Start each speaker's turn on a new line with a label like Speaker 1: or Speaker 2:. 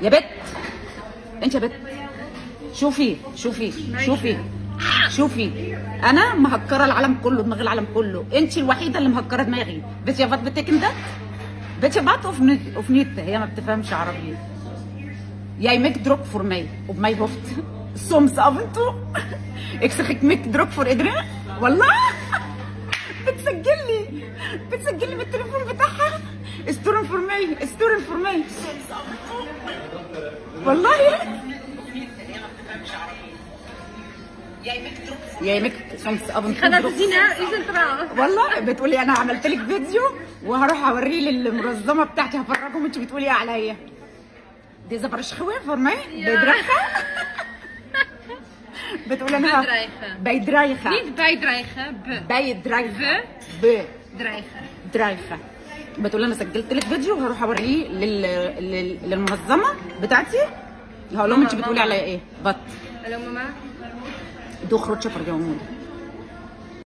Speaker 1: يا بت، انت يا بت، شوفي شوفي شوفي شوفي، انا مهكره العالم كله، دماغ العالم كله، انت الوحيدة اللي مهكره دماغي. Weet je wat betekent dat? Weet je wat of niet? هي ما بتفهمش عربي. Jij maakt druk voor mij op mijn hoofd. Soms af en toe. Ik zeg ik maak druk voor iedereen. والله بتسجل لي، بتسجل لي بالتليفون بتاعها. Sturen voor mij، sturen voor mij. Soms af en toe. والله jij maakt soms af en toe.
Speaker 2: Ga zien hè, is het trouwens.
Speaker 1: والله بتقولي انا عملت لك فيديو وهروح اوريه للمنظمة بتاعتي، هفرجهم انت بتقولي ايه عليا. Deze waarschuwen voor mij bedreigen. بتقول انا bedreigen.
Speaker 2: Niet bijdreigen, b.
Speaker 1: Bijdreigen. B.
Speaker 2: Dreigen.
Speaker 1: Dreigen. بتقول انا سجلت لك فيديو وهروح اوريه للمنظمة بتاعتي، هقول لهم انت بتقولي عليا ايه. Wat
Speaker 2: Hallo mama.
Speaker 1: Doe groetje voor jouw moeder.